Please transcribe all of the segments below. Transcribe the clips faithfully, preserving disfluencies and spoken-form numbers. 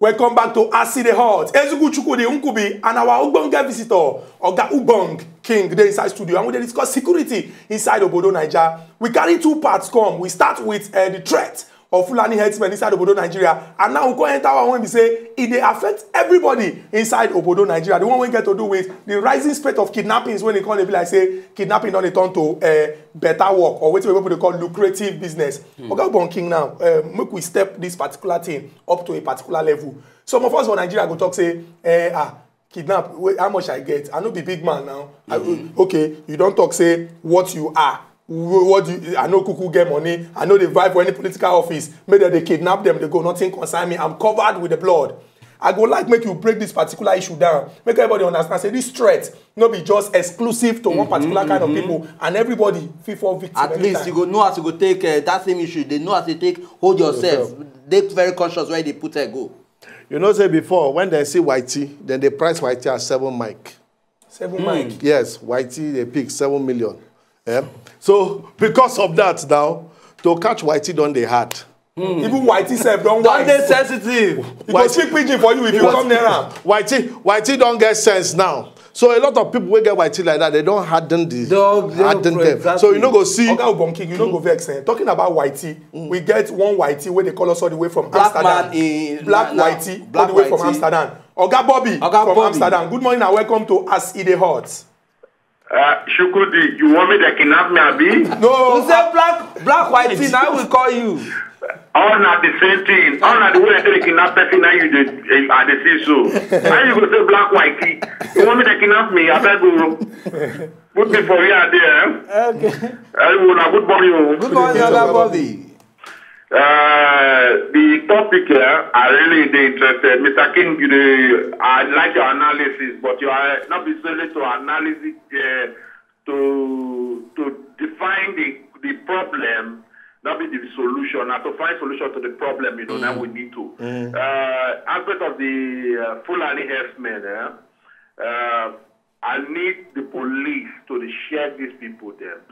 Welcome back to As E Dey Hot. Ezugu Chukwudi Nkubi and our ogbonge visitor, Oga Ubong King, dey inside studio, and we dey discuss security inside Obodo Naija. We carry two parts come. We start with uh, the threat of Fulani herdsmen inside Obodo Nigeria, and now we go enter one wey be say e dey affect everybody inside Obodo Nigeria. The one wey get to do with the rising spate of kidnappings, when e come dey be like say kidnapping don dey turn to uh, better work, or wetin people dey call lucrative business. Oga Ubong King, now uh, make we step this particular thing up to a particular level. Some of us for Nigeria go talk say, eh, ah, kidnap, wait, how much I get? I no be big man now. I, okay, you don talk say what you are. Wh- What do you, I no kuku get money. I no dey vibe for any political office. Make dem dey kidnap them, they go. Nothing concern me. I'm covered with the blood. I go like make you break this particular issue down. Make everybody understand say this threat no be just exclusive to one particular kind of people, and everybody fit fall victim. At least anytime. You go know as you go take uh, that same issue. They know as you take hold yourself. Dey very conscious where they put a go. You know, say before, when they see Whitey, then they price Whitey at seven mic. Seven mic. Yes, Whitey they pick seven million. Yeah. So because of that now, to catch Whitey don dey hard. Even Whitey sef don Don wise. Dey sensitive. You go Whitey- speak pidgin for you if you Whitey- come near am. Whitey, Whitey don get sense now. So a lot of people wey get Whitey like that, they don harden the Don- don harden pro- them. So you exactly. No go see. Oga Ubong King, you no go vex. Eh? Talking about Whitey, we get one Whitey wey dey call us all the way from Black Amsterdam. Man in Black na- na- Whitey, Black all the way from Whitey. Amsterdam. Oga Bobby Oga from Bobby. Amsterdam. Good morning and welcome to As E Dey Hot. Uh, Shukudi, you want me to kidnap me, Abi? No. You say black black white thing, now we call you. All na the same thing. All na the way I take kidnap person, now you dey eh, I dey see so. How you go say black white thing? You want me to kidnap me? I beg you. Put me for where I dey. Eh? Okay. Eh, you na good morning. Oh. Good morning, Oga Bobby. Uh, the topic here, I really dey interested. Mister King, you dey, I like your analysis, but you are not be solely to analysis uh, to to define the the problem, not be the solution. Now to find solution to the problem, you know, that we need to. Uh, aspect of the uh, Fulani herdsmen, eh? Uh, I need the police to dey check these people then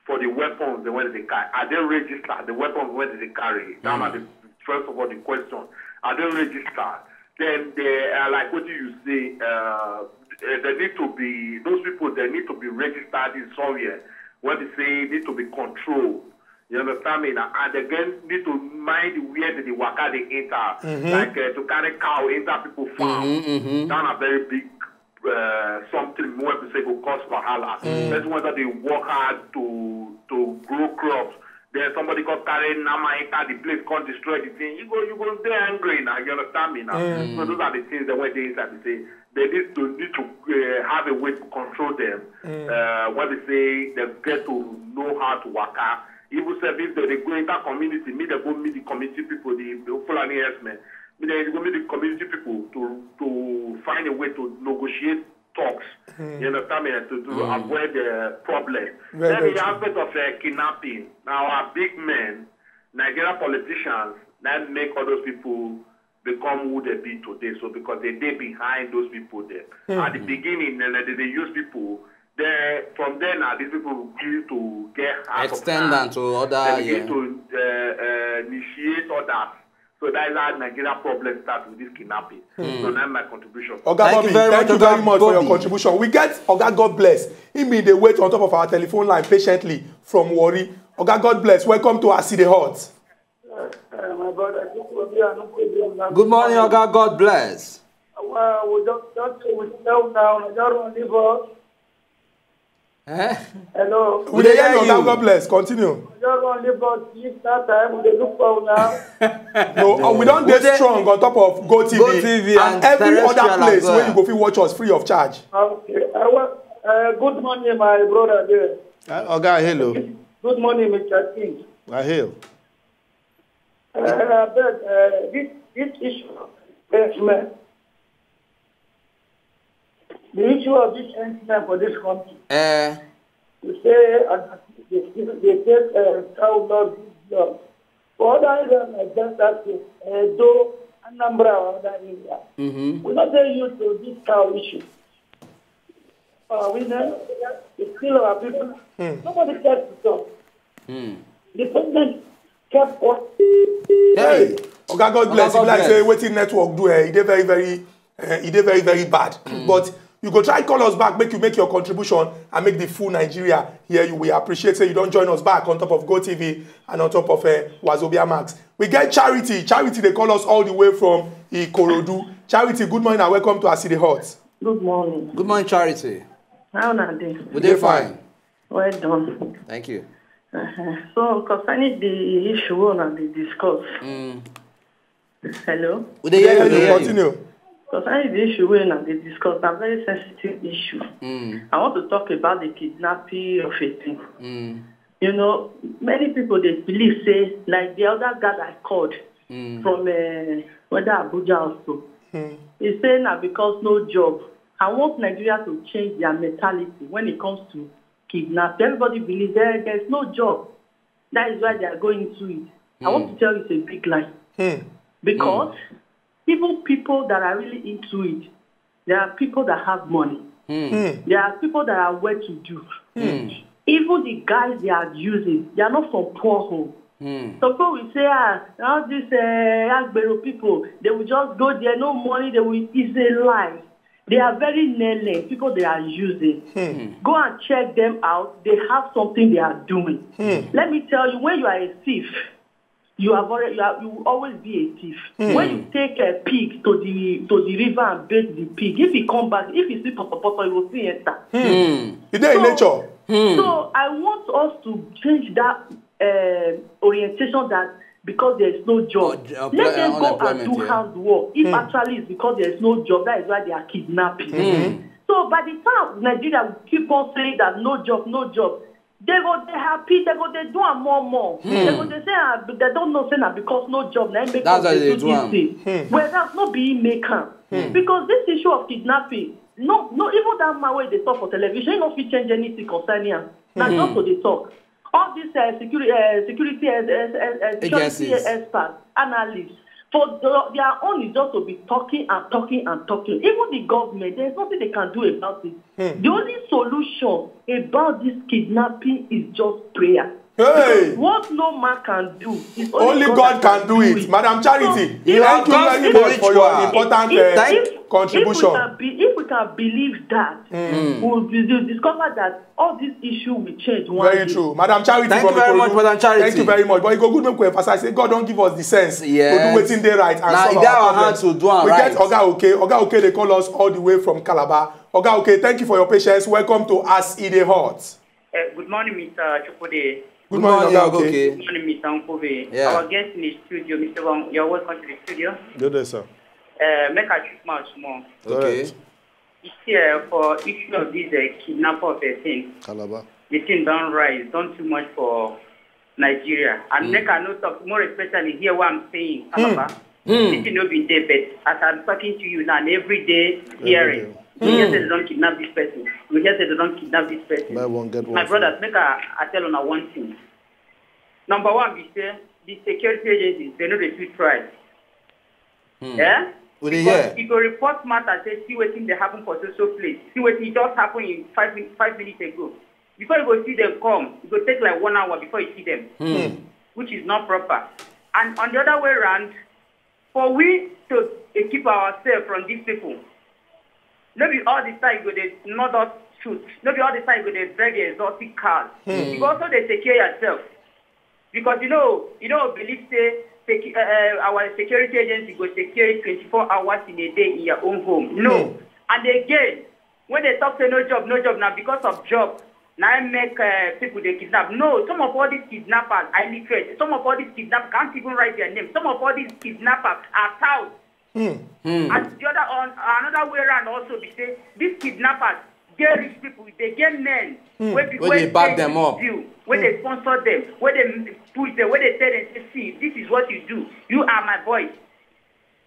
for the weapons the way they carry. Are they registered? The weapons where they carry. Now, na the first of all the question. Are they registered? Then they are like what do you say? Uh, eh, they need to be those people. They need to be registered in somewhere where they say need to be controlled. You understand me? Now? And again, need to mind where the waka they enter, like uh, to carry cow enter people farm. That's a very big uh, something more to say go cause wahala. Person whether they work hard to to grow crops, then somebody come carry nama enter the place, come destroy the thing. You go, you go dey angry now. You understand me now? So those are the things that when they inside they say they need to need to uh, have a way to control them. Uh, when they say they get to know how to waka. Even self if they, they go enter community, me they go meet the community people, the, the Fulani herdsmen. Me they go meet the community people to to find a way to negotiate talks. You understand me? To, to avoid the problem. Very, then very the true. Aspect of uh, kidnapping. Now our big men, Nigerian politicians, that make all those people become who they be today. So because they they behind those people there. At the beginning, then they, they use people. Then from then now, these people begin to get out of Extend hand. Them to other. They begin yeah. To uh, uh, initiate others. So that is how Nigeria problem start with this kidnapping. So that's my contribution. Oga Thank Bobby, you very thank much, you very Oga much for your Bobby. Contribution. We get Oga God bless. He been dey wait on top of our telephone line patiently from Warri. Oga God bless. Welcome to As E Dey Hot. Uh, my brother, good morning, and good evening. Good morning, Oga. God bless. Well, we just just we settle down. I just want to leave us. Eh? Hello. We dey hear you, Oga God bless. Continue. I just want to leave us this that time. We dey look for now. No, uh, we don dey strong on top of Go T V, Go T V and and every other terrestrial as place where well. You go fit watch us free of charge. Okay. I want, uh, good morning, my brother there. Uh, Oga, hello. Good morning, Mister King. I hail. Uh, but uh, this this issue of investment, the issue of this investment for this country, Eh, you say uh, they, they take uh, cow love this job. For other areas like Delta State, Edo, Anambra, or other areas, mm-hmm. We not dey used to this cow issue. Uh, we never, they kill our people. Nobody cares to talk. The president kept on. Hey. Oga, God bless. If like say wetin network do, eh, e dey very, very, eh, e dey very, very bad. But you go try call us back, make you make your contribution and make the full Nigeria hear you. We appreciate say you don join us back on top of GoTV and on top of, eh, Wazobia Max. We get Charity. Charity dey call us all the way from Ikorodu. Charity, good morning and welcome to As E Dey Hot. Good morning. Good morning, Charity. How una dey? We dey fine. Well done. Thank you. Uh-huh. So concerning the issue wey una dey discuss. Hello? We dey hear you. Continue. Concerning the issue wey una dey discuss, na very sensitive issue. I want to talk about the kidnapping of a thing. You know, many people dey believe say, like the other guy I called from, uh, whether Abuja or so, he say na because no job. I want Nigeria to change their mentality when it comes to kidnap. Everybody believes there, there's no job. That is why they are going into it. I want to tell you it's a big lie. Because even people that are really into it, there are people that have money. There are people that are well to do. Even the guys they are using, they are not from poor home. Some people will say, ah, all these, uh, Agbero people, they will just go there, no money, they will, it's a lie. They are very nailing people they are using. Go and check them out. They have something they are doing. Let me tell you, when you are a thief, you have already, you, are, you will always be a thief. When you take a pig to the to the river and bait the pig, if he come back, if he see potopoto, he will see enter. E dey in nature. So I want us to change that, uh, orientation that because there is no job, let them go and do hard work. If actually it's because there is no job, that is why they are kidnapping. So by the time Nigeria will keep on saying that no job, no job, they go they happy, they go they do am more more. They go they say, ah, they don't know say na because no job na im make us dey do this thing. Whereas no be im make am. Because this issue of kidnapping, no, no, even that man wey dey talk for television, he no fit change anything concerning am. Na just to dey talk. All these, uh, security, uh, security, uh, uh, uh, security experts, analysts, for the, their own is just to be talking and talking and talking. Even the government, there is nothing they can do about it. The only solution about this kidnapping is just prayer. Hey! Because what no man can do is only God can do it. Madam Charity, thank you very much for your important, uh, contribution. If we can be, if we can believe that, we'll be, we'll discover that all this issue will change one day. Very true. Madam Charity from Ikorodu. Thank you very much, Madam Charity. Thank you very much. But e go good make we emphasize say God don give us the sense to do wetin dey right and solve our problem. We get Oga Oke. Oga Oke dey call us all the way from Calabar. Oga Oke, thank you for your patience. Welcome to As E Dey Hot. Uh, good morning, Mister Chukwude. Good morning, Oga Oke. Good morning, Mister Nkobe. Yeah. Our guest in the studio, Mister Wang, you're welcome to the studio. Good day, sir. Uh, make I chook mouth small. Okay. You see, uh, for issue of this, uh, kidnapper of a thing, Calabar, the thing don rise, don too much for Nigeria. And make I no talk more, especially here what I'm saying, Calabar. The thing no be there, but as I'm talking to you now, and every day hearing, we hear say they don kidnap this person. We hear say they don kidnap this person. Buy one, get one free. My brothers, make I, I tell una one thing. Number one, we say the security agencies, they no dey too try. Eh? We dey hear. Because you go report matter, say, see wetin dey happen for so so place. See wetin just happen in five min-, five minutes ago. Before you go see them come, e go take like one hour before you see them, which is not proper. And on the other way around, for we to, eh, keep ourselves from these people, no be all the time you go dey nod us shoot. No be all the time you go dey drive the exotic cars. You go also dey secure yourself. Because you know, you know, believe say secu-, uh, uh, our security agency go secure it twenty-four hours in a day in your own home. No. And again, when they talk say no job, no job, now because of job, now I make, uh, people they kidnap. No, some of all these kidnappers are illiterate. Some of all these kidnappers can't even write their name. Some of all these kidnappers are touts. And the other on another way around also be say these kidnappers get rich people, they get men wey be, wey dey back them up, wey dey sponsor them, wey dey push them, wey dey tell them say, see, this is what you do. You are my boys.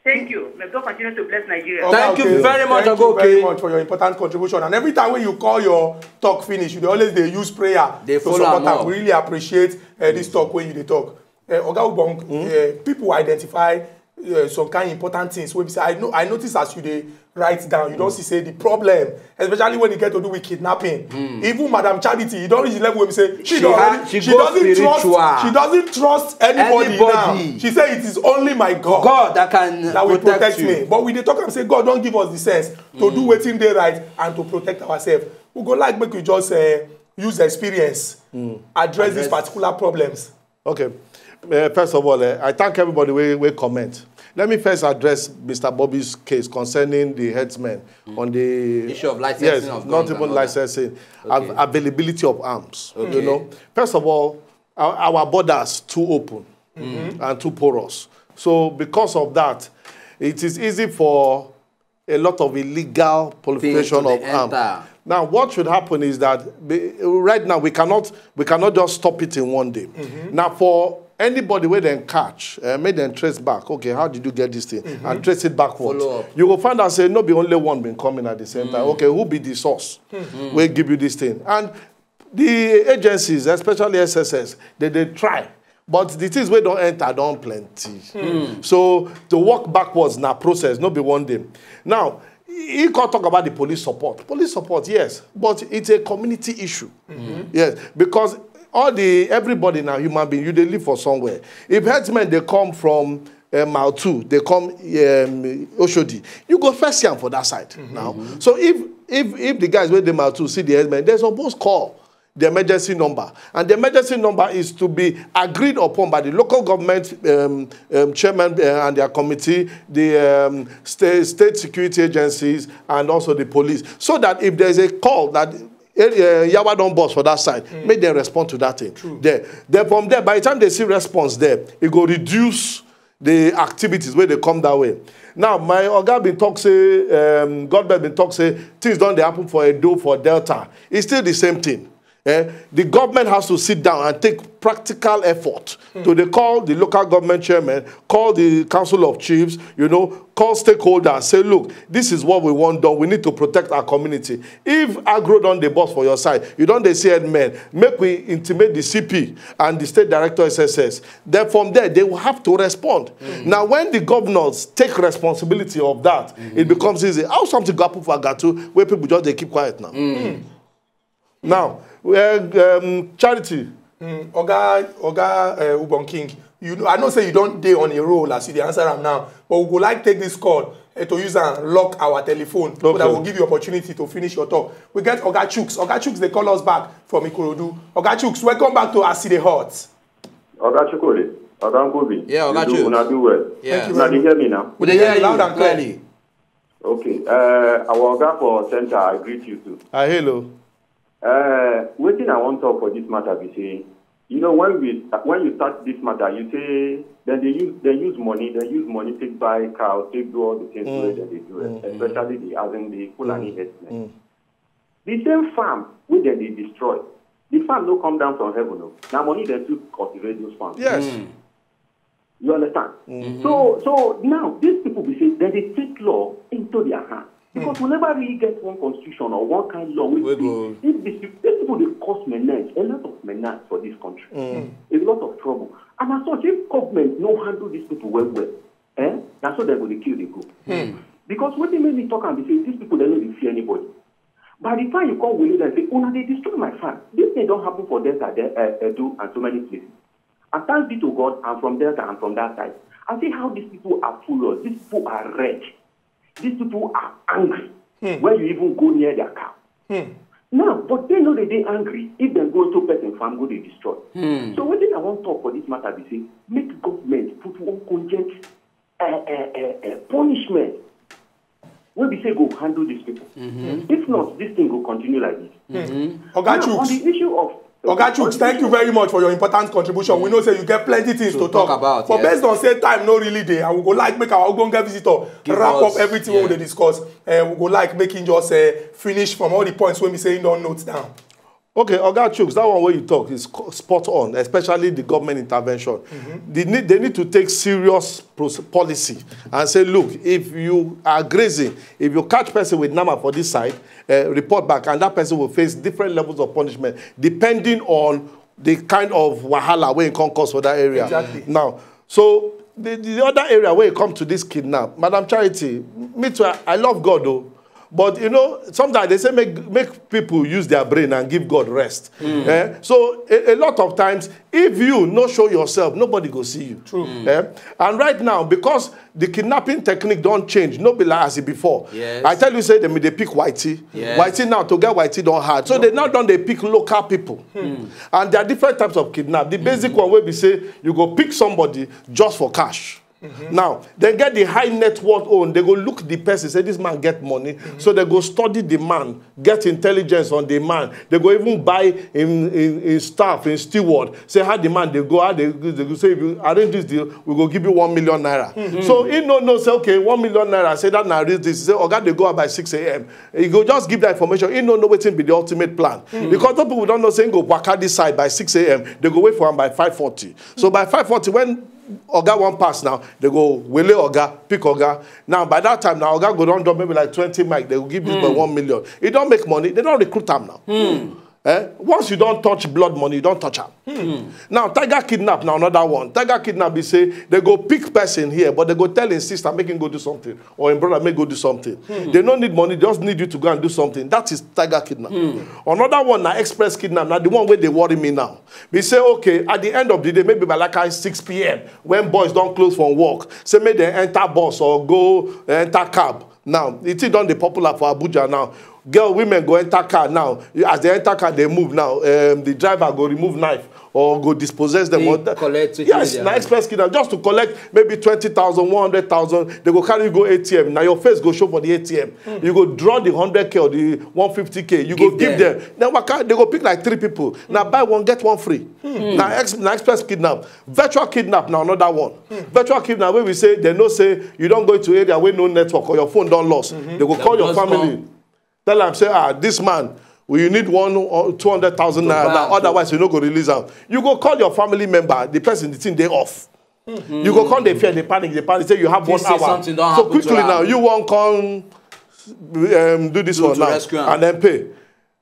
Thank you. May God continue to bless Nigeria. Thank you very much, Oga Oke. Thank you very much for your important contribution. And every time when you call your talk finish, you dey always dey use prayer to support am. We really appreciate, uh, this talk when you dey talk. Uh, Oga Ubong, uh, people identify uh, some kind important things wey be say I know I notice as you dey write down, you don see say the problem, especially when e get to do with kidnapping. Even Madam Charity, e don reach the level wey be say she She don ha- already she she go doesn't spiritual. Trust she doesn't trust anybody, Anybody. Now. She say it is only my God, God that can that will protect protect you. Me. But we dey talk am say God don give us the sense to do wetin dey right and to protect ourselves. We go like make we just uh, use experience address these Address. Particular problems. Okay. Uh, first of all, uh, I thank everybody wey wey comment. Let me first address Mister Bobby's case concerning the headsmen on the Issue of licensing yes, of not guns even and all that. Licensing, Okay. av- availability of arms. Okay. You know, first of all, our, our borders too open and too porous. So because of that, it is easy for a lot of illegal proliferation Things to of dey arms. enter. Now, what should happen is that be- right now we cannot we cannot just stop it in one day. Now, for anybody where they catch, uh, make them trace back. Okay, how did you get this thing? And trace it backwards. Follow up. You will find out say no be only one been coming at the same time. Okay, who be the source? Will give you this thing and the agencies, especially S S S, they they try. But the things wey don enter don plenty. So to work backwards na process, no be one day. Now, he can talk about the police support. Police support, yes, but it's a community issue. Yes, because all the everybody now human being, you they live for somewhere. If headsmen they come from uh, Mile two, they come um, Oshodi, you go first see am for that side now. So if if if the guys wey dey Mile two see the headsmen, they suppose call the emergency number. And the emergency number is to be agreed upon by the local government um, um, chairman uh, and their committee, the um, state, state security agencies, and also the police. So that if there's a call that uh, Yawa don burst for that side, make them respond to that thing. There. Then from there, by the time they see response there, it go reduce the activities where they come that way. Now, my oga been talk say, um, government been talk say things don't they happen for Edo, for Delta. It's still the same thing. Eh? The government has to sit down and take practical effort to they call the local government chairman, call the council of chiefs, you know, call stakeholders, say, look, this is what we want done. We need to protect our community. If agro don dey boss for your side, you don dey see headmen, make we intimate the C P and the state director S S S. Then from there, they will have to respond. Now, when the governors take responsibility of that, it becomes easy. How something go happen for Agatu where people just they keep quiet now? Now, well, um, Charity, Mm, Oga Oga uh, Ubon King, you know, I know say you don't dey on a roll as you dey answer am now, but we go like take this call uh, to use and lock our telephone so that Okay. We'll give you opportunity to finish your talk. We get Oga Chuks. Oga Chuks, they call us back from Ikorodu. Oga Chuks, welcome back to Aside Hot. Oga Chukuri, Oga Nkubi. Yeah, Oga You do- Chuks. Una do well. Yeah. Thank you Una very dey much. hear me now? We dey hear Yeah, loud you and clear. Clearly. Okay. Uh, our Oga for center, I greet you too. I hello. Uh, wetin I wan talk for this matter be say, you know, when we when you start this matter, you say then they use they use money, they use money take buy cow, take do all the things wey dem dey do, especially the as in the Fulani herdsmen. The same farm wey dem dey destroy, the farm no come down from heaven o. Na money dem took cultivate those farms. Yes. You understand? So so now these people be say dem dey take law into their hand because we never really get one constitution or one kind law wey We be go- if these people these people dey cause menace, a lot of menace for this country, a lot of trouble, and as such if government no handle these people well well, eh, na so dem go dey kill dey go. Because wetin make me talk am be say these people dem no dey fear anybody. By the time you come wele dem say una dey destroy my farm, this thing don happen for Delta, De- uh, Edo and so many places. And thanks be to God, I'm from Delta, I'm from that side. I see how these people are furious, these people are red, these people are angry when you even go near their cow. Now, but they know they dey angry if dem go into person farm go dey destroy. So wetin I wan talk for this matter be say make government put one cogent uh, uh, uh, uh, punishment wey be say go handle these people. If not, this thing go continue like this. Oga Now, on Chuks. The issue of Oga Chuks, thank you very much for your important contribution. We know say you get plenty things to, talk about, But yes. Based on say time no really dey, and we go like make our ogbonge visitor Give wrap us, up everything yeah. We dey discuss. Uh, we go like make him just uh, finish from all the points wey we say he don note down. Okay, Oga Chuks, that one where you talk is co- spot on, especially the government intervention. They, need, they need to take serious pros- policy and say, look, if you are grazing, if you catch person with nama for this side, uh, report back, and that person will face different levels of punishment depending on the kind of wahala wey e come cause for that area. Exactly. Now, so the, the other area where you come to this kidnap, Madam Charity, me too, I, I love God though. But you know, sometimes they say make make people use their brain and give God rest. Eh? So a, a lot of times, if you no show yourself, nobody go see you. True. Eh? And right now, because the kidnapping technique don't change, no be like as it before. Yes. I tell you, say they may they pick whitey. Yes. Whitey now to get whitey don't hard. So they now don't they pick local people. And there are different types of kidnap. The basic one will be say you go pick somebody just for cash. Now, they get the high net worth own. They go look the person, say this man get money. So they go study the man, get intelligence on the man. They go even buy in in, in staff, in steward. Say how the man they go, how they, they go say if you arrange this deal, we go give you one million naira. So he no no say okay, one million naira. Say that na real this. Say oga they go out by six a m. He go just give that information. He no know wetin be the ultimate plan because those people don't know say he go waka this side by six a m. They go wait for him by five forty. So by five forty when oga wan pass now, they go wele oga, pick oga. Now by that time now oga go don drop maybe like twenty mic, they go give this boy one million. He don't make money, they don't recruit am now. Eh? Once you don't touch blood money, you don't touch am. Now tiger kidnap now another one. Tiger kidnap be say they go pick person here, but they go tell his sister make him go do something or him brother make go do something. They don't need money, they just need you to go and do something. That is tiger kidnap. Another one na express kidnap. Now the one where they worry me now. We say okay at the end of the day, maybe by like six p m when boys don't close from work, say make they enter bus or go enter cab. Now it is don dey popular for Abuja now. Girl, women go enter car now. As they enter car, they move now. Um, the driver go remove knife or go dispossess them. They Or collect wetin yes, dey na hand. Express kidnap just to collect maybe twenty thousand, one hundred thousand. They go carry you go A T M. Now your face go show for the A T M. You go draw the hundred k or the one fifty k. You go Give give them. them. Then waka, they go pick like three people. Now buy one get one free. Now ex, na express kidnap. Virtual kidnap now another one. Virtual kidnap where we say they know say you don't go to area where no network or your phone don't lost. They go call your just family. Come. Tell them say ah this man, we you need one or two hundred thousand naira now. Otherwise you no go release am. You go call your family member. The person the thing they off. You go call the fear, the panic, the panic. Say you have Think one say hour. Something don So happen to quickly am. Now you won't come um, do this Do one to now rescue am. And then pay.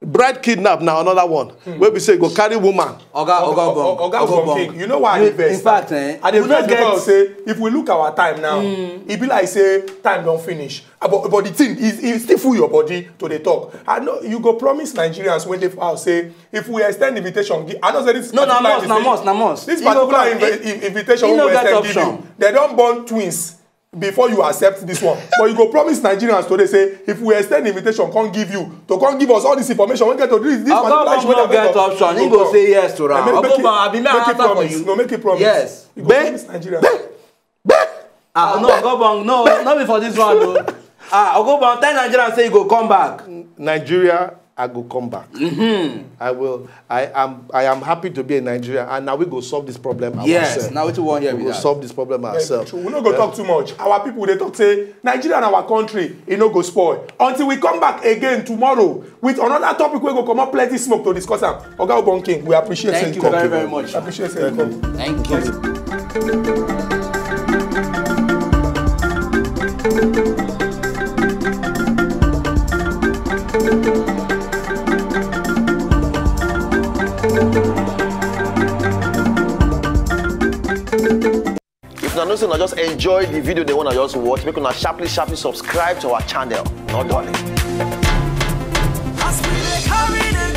Bride kidnap now another one. Where we say go carry woman. Oga, Oga Obong, Oga Oga Obong. Obong. You know why I You, invest? In fact, eh, I dey we no invest get because say if we look our time now, e be like say time don finish. Ah, but, but the thing is, e still full your body to dey talk. I know you go promise Nigerians when they for house say if we extend invitation, gi- I know say this No, na particular must, na invita- must, na must. This You go particular come, invi- eh, invitation you we no go get extend give option. You, they don born twins before you accept this one. But you go promise Nigerians today say if we extend invitation, come give you to come give us all this information. We get to this this Oga particular Obong issue wey no dey get affect us. Option. He go say yes to am. Make, make Oga Obong, abi make I make it answer for promise. You? No, make it promise. Yes. You go Be- promise Nigerians. Be- Ah, no, Oga Obong, no, not be for this one, no. Ah, Oga Obong, tell Nigerians say you go come back. Nigeria, I go come back. I will. I am. I am happy to be in Nigeria, and now we go solve this problem Yes, ourselves. Now wetin we wan hear We be go that. Solve this problem Very ourselves. True. We no go Yeah. Talk too much. Our people they talk say Nigeria and our country it no go spoil until we come back again tomorrow with another topic wey go comot plenty smoke to discuss am. Oga Obong King, we appreciate Thank say you come. Very, very much. Appreciate say you come. Thank you. If una know say una just enjoy the video, they wanna just watch, make una sharply, sharply subscribe to our channel. No darling. As we dey carry the